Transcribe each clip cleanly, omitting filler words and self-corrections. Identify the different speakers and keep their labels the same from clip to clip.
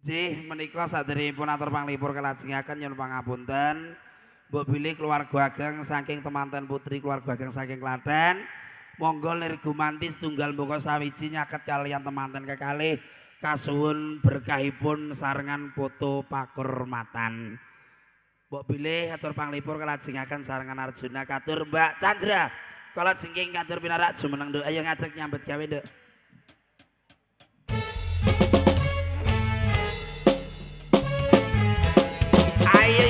Speaker 1: Nggih, menika saderengipun atur panglipur kalajengaken nyuwun pangapunten. Mbok bilih keluarga ageng saking temanten putri keluarga ageng saking Klaten. Monggo lir gumanti setunggal mboko sawiji nyaket kaliyan temanten kekalih kasuwun berkahipun sarengan foto pakurmatan. Mbok bilih atur panglipur kalajengaken sarengan Arjuna katur Mbak Chandra. Kala jengking katur pinarak jumeneng nduk. Ayo ngadeg nyambut gawe nduk. Ayo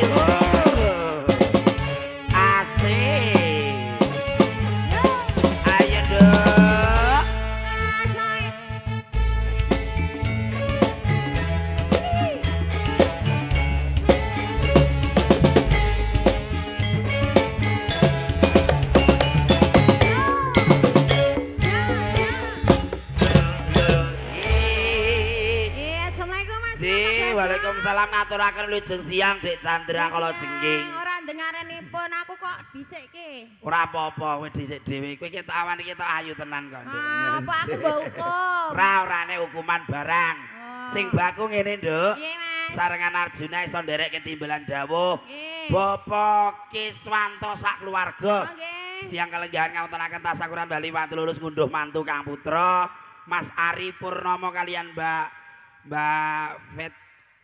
Speaker 1: asik. Ayo nduk.
Speaker 2: Assalamualaikum Mas.
Speaker 1: Si, waalaikumsalam ngaturaken wilujeng siang Dik Chandra kala jengking.
Speaker 2: Ora dengarenipun aku kok dhisikke.
Speaker 1: Ora apa-apa kowe dhisik dhewe. Kowe ketok awan iki ketok ayu tenan kok, Nduk.
Speaker 2: Ah, apa aku mbok hukum?
Speaker 1: Ora orane hukuman barang.
Speaker 2: Oh.
Speaker 1: Sing baku ngene, Nduk.
Speaker 2: Piye, Mas?
Speaker 1: Sarengan Arjuna iso nderek ketimbalan dawuh.
Speaker 2: Nggih.
Speaker 1: Bapak Kiswanto sak keluarga.
Speaker 2: Oh, nggih.
Speaker 1: Siang kalenggahan ngawontenaken tasakuran Bali wantu lurus ngunduh mantu Kang Putra, Mas Ari Purnomo kalian Mbak Mbak Fet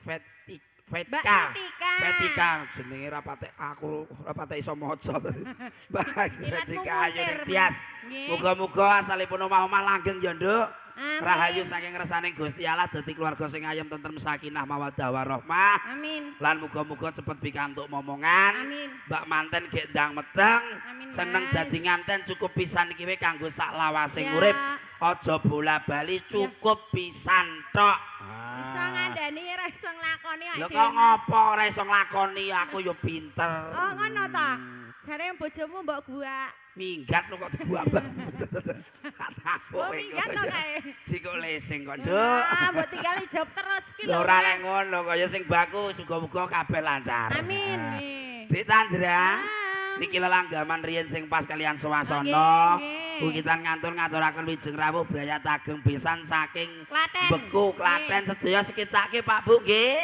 Speaker 1: Fetik
Speaker 2: Mbak
Speaker 1: Fetka.
Speaker 2: Fetika.
Speaker 1: Fetika jenenge ra patek aku ora patek iso maca. Mbak
Speaker 2: Ilatmu
Speaker 1: Fetika ayu
Speaker 2: muntir, Mas.
Speaker 1: Tias.
Speaker 2: Nggih.
Speaker 1: Muga-muga asalipun omah-omah langgeng ya, Nduk.
Speaker 2: Amin.
Speaker 1: Rahayu saking ngersane Gusti Allah dadi keluarga sing ayem tentrem sakinah mawaddah warahmah.
Speaker 2: Amin.
Speaker 1: Lan muga-muga cepet pikantuk momongan.
Speaker 2: Amin.
Speaker 1: Mbak manten gek ndang meteng,
Speaker 2: Amin,
Speaker 1: seneng
Speaker 2: Mas.
Speaker 1: dadi nganten cukup pisan iki we kanggo sak lawase
Speaker 2: Ya.
Speaker 1: urip. Aja bola-bali cukup pisan tok.
Speaker 2: Iso ngandani ora iso nglakoni awake
Speaker 1: Lho
Speaker 2: dhewe,
Speaker 1: kok
Speaker 2: Mas.
Speaker 1: ngopo ora iso nglakoni aku ya pinter.
Speaker 2: Oh, ngono ta? Jare bojomu mbok guak.
Speaker 1: Minggat lho kok dibuak.
Speaker 2: Oh, minggat to kae.
Speaker 1: Sikok lesing kok, Nduk.
Speaker 2: Ah, mbok tinggal ijab terus ki
Speaker 1: Lho
Speaker 2: lho.
Speaker 1: ora
Speaker 2: Mas.
Speaker 1: lek ngono kaya sing baku muga-muga kabeh lancar.
Speaker 2: Amin.
Speaker 1: Ah.
Speaker 2: Nggih.
Speaker 1: Dik Chandra.
Speaker 2: Ah.
Speaker 1: Niki lelanggaman riyen sing pas kalian swasana.
Speaker 2: Nggih, nggih.
Speaker 1: Bukitan ngantun ngaturaken wilujeng rawuh brayat ageng pisan saking
Speaker 2: Klaten.
Speaker 1: Beku Klaten sedaya sekecake Pak Bu nggih.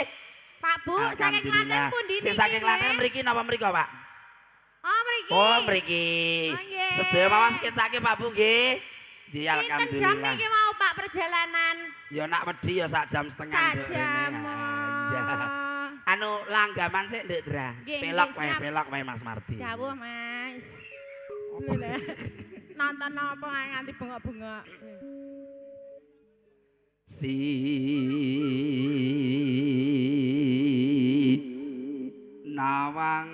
Speaker 2: Pak Bu, saking Klaten pundi
Speaker 1: Sing
Speaker 2: niki?
Speaker 1: saking Klaten
Speaker 2: nggih?
Speaker 1: mriki napa mriko, Pak?
Speaker 2: Oh, mriki.
Speaker 1: Oh, mriki.
Speaker 2: Oh, nggih.
Speaker 1: Sedaya mawon sekecake Pak Bu nggih. Nggih,
Speaker 2: Pinten jam
Speaker 1: alhamdulillah.
Speaker 2: niki mau Pak perjalanan?
Speaker 1: Ya nak wedi ya sak jam setengah.
Speaker 2: Sak
Speaker 1: Nduk,
Speaker 2: jam.
Speaker 1: rene. Ah, iya. Anu langgaman sik Nduk Dra.
Speaker 2: Nggih,
Speaker 1: Pelok
Speaker 2: nggih,
Speaker 1: wae,
Speaker 2: siap.
Speaker 1: pelok wae Mas Mardi.
Speaker 2: Dawuh, Mas. Lha. Nonton apa nganti bengok-bengok.
Speaker 1: Si Nawang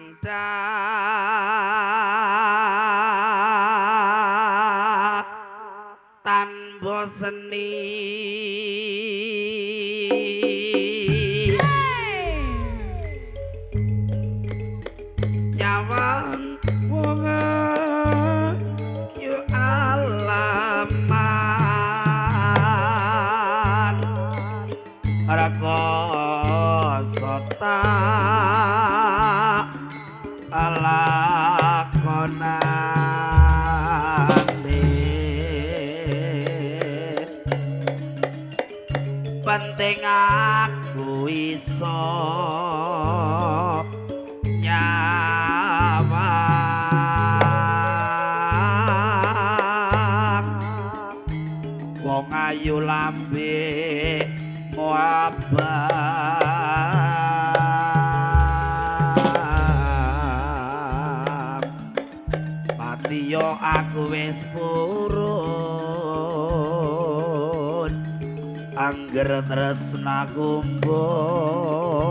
Speaker 1: tan boseni nyawang wong yu alaman rekoso tak lakonane penting aku iso nyawang wong ayu lambe muabang patiyo aku wis purun angger tresnaku mbok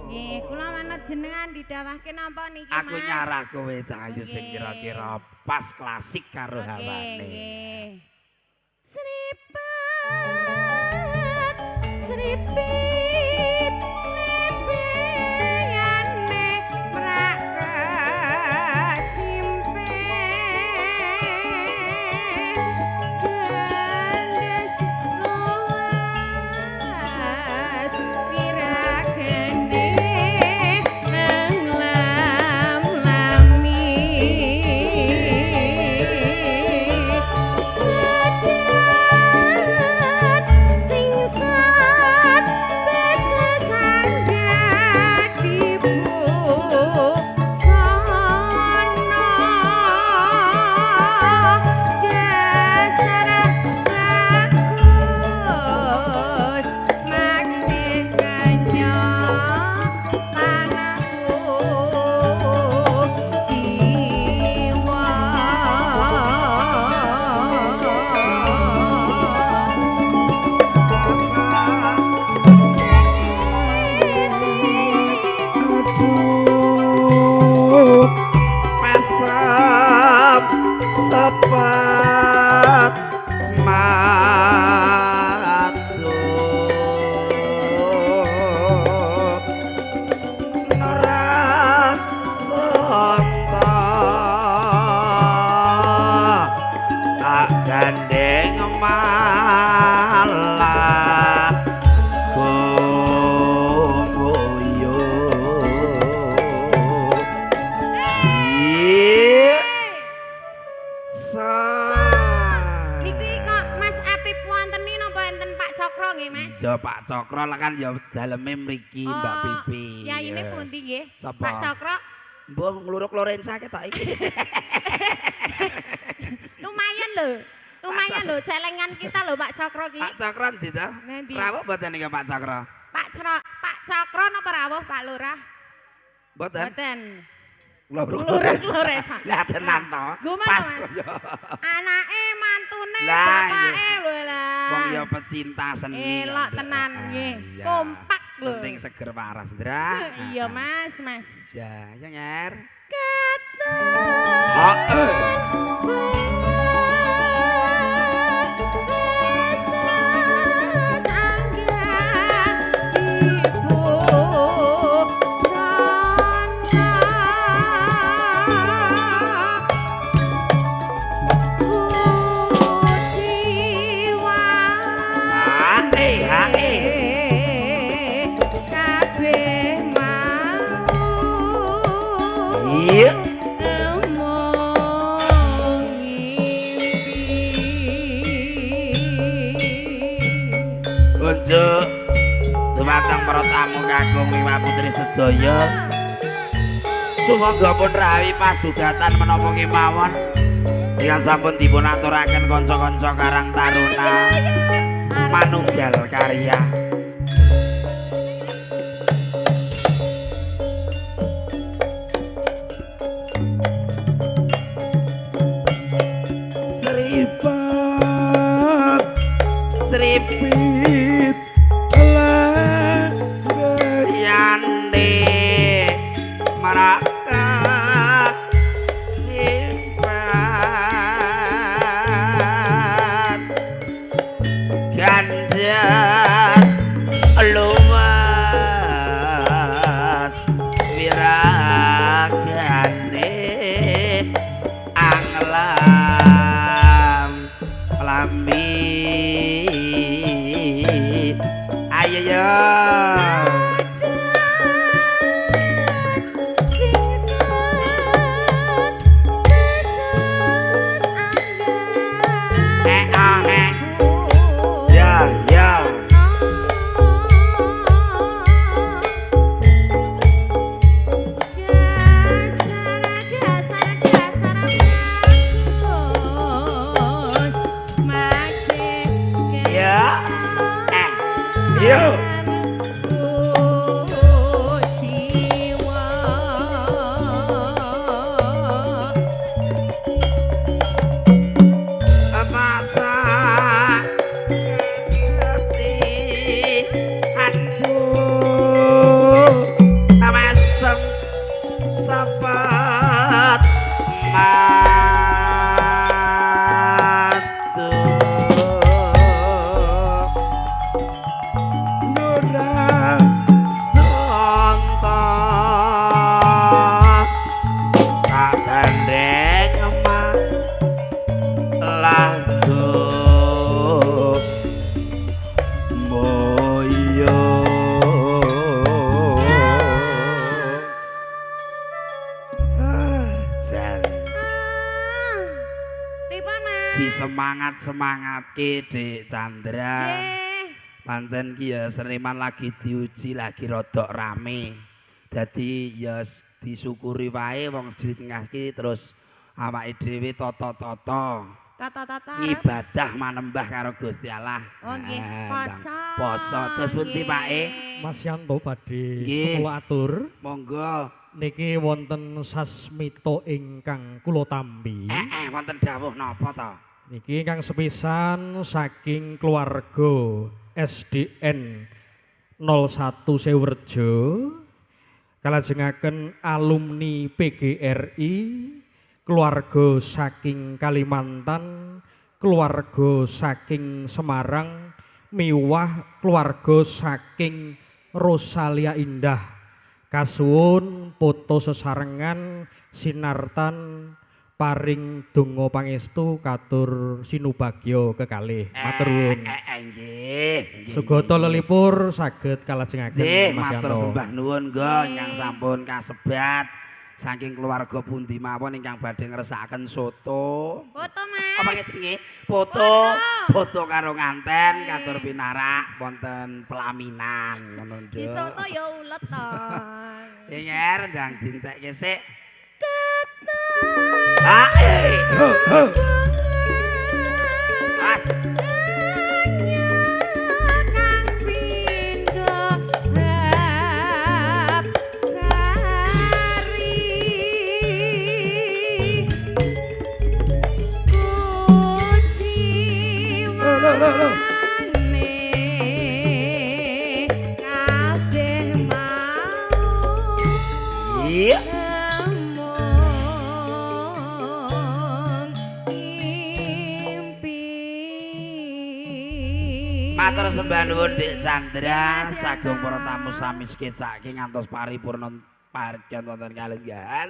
Speaker 2: Nggih, kula manut jenengan didhawahke napa niki, Mas?
Speaker 1: Aku nyarah kowe cah ayu sing
Speaker 2: Oke.
Speaker 1: kira-kira pas klasik karo
Speaker 2: Oke,
Speaker 1: hawane.
Speaker 2: nggih. Sripet, sripit lebeyane mrak kesimpe. Gandes luas wiragene nang
Speaker 1: Mesem sepet madu Nora Sonto tak gandeng malah gomoyo. Iya. Sa.
Speaker 2: Niki kok Mas Apip wonten napa enten Pak Cokro nggih, Mas?
Speaker 1: Ya Pak Cokro lah kan ya daleme mriki Mbak Pipi.
Speaker 2: Yayine pundi nggih?
Speaker 1: Sapa?
Speaker 2: Pak Cokro
Speaker 1: Mbah ngluruk Lorenza ketok iki.
Speaker 2: Lumayan lho. Lumayan lho celengan kita lho Pak Cokro ki.
Speaker 1: Pak Cokro ndi ta?
Speaker 2: Nanti.
Speaker 1: Rawuh mboten iki Pak Cokro?
Speaker 2: Pak Cokro napa rawuh Pak Lurah?
Speaker 1: Mboten.
Speaker 2: Mboten.
Speaker 1: Ngluruk
Speaker 2: Ngluruk Lorenza.
Speaker 1: Lah tenan to.
Speaker 2: Gumun,
Speaker 1: Pas.
Speaker 2: Mas. Anake, mantune,
Speaker 1: Lah,
Speaker 2: bapake
Speaker 1: iya.
Speaker 2: lho lah.
Speaker 1: Wong ya pecinta seni.
Speaker 2: Elok
Speaker 1: kok, Nduk.
Speaker 2: tenan nggih.
Speaker 1: Iya.
Speaker 2: Kompak lho.
Speaker 1: Penting seger waras, Ndra.
Speaker 2: Iya, Mas, Mas.
Speaker 1: Ya, ya Nyer.
Speaker 2: Katon.
Speaker 1: Heeh. Hae, hae.
Speaker 2: Kabeh mau.
Speaker 1: Iya.
Speaker 2: Among ngimpi.
Speaker 1: Unjuk dumateng para tamu kakung wiwa putri sedaya. Sumangga pun rawi pasugatan menapa kemawon ingkang sampun dipun aturaken kanca-kanca Karang Taruna manunggal karya. Seripat seripit leyane maraka simpan gandas lumas wiragane anglam lami ayo yo. Eh ah eh ya ya. Ya. Eh. Yo. Maca ngerti aduh mesem sepet matu Nura Sonto tak gandeng emak lagu moyo. Ah, jan
Speaker 2: Pripun, Mas?
Speaker 1: Disemangat-semangatke Dik Chandra.
Speaker 2: Nggih.
Speaker 1: Pancen ki ya seniman lagi diuji lagi rodok rame. Dadi ya disyukuri wae wong di tengah ki terus awake dhewe tata-tata.
Speaker 2: Tata-tata.
Speaker 1: Ngibadah manembah karo Gusti Allah.
Speaker 2: Oh nggih,
Speaker 1: Ah,
Speaker 2: poso.
Speaker 1: Poso terus pundi
Speaker 2: Nggih.
Speaker 1: Pak E?
Speaker 3: Mas Yanto badhe
Speaker 1: Nggih.
Speaker 3: kula atur
Speaker 1: Monggo.
Speaker 3: niki wonten sasmita ingkang kula tampi.
Speaker 1: Wonten dawuh napa to?
Speaker 3: Niki ingkang sepisan saking keluarga SDN 01 Sewerjo. Kalajengaken alumni PGRI, keluarga saking Kalimantan, keluarga saking Semarang, miwah keluarga saking Rosalia Indah. Kasuwun foto sesarengan sinartan paring donga pangestu katur sinubagya kekalih. Matur nuwun.
Speaker 1: Nggih. Nggih.
Speaker 3: Sugata lelipur saged kalajengaken
Speaker 1: Nggih,
Speaker 3: Mas
Speaker 1: matur
Speaker 3: Yanto.
Speaker 1: Sembah nuwun nggo ingkang sampun kasebat saking keluarga pundi mawon ingkang badhe ngersakaken soto.
Speaker 2: Foto, Mas.
Speaker 1: Apa jenenge? Foto, foto karo nganten katur pinarak wonten pelaminan ngono, Nduk.
Speaker 2: Di soto ya ulet to.
Speaker 1: Nger ndang dintekke sik. Ah, eh. Ho, ho. Mas.
Speaker 2: Kang pindho hap sari kuciwane kabeh mau Emung ngimpi.
Speaker 1: Matur sembah nuwun Dik Chandra, sagung para tamu sami sekecake ngantos paripurna parjan wonten kalenggahan.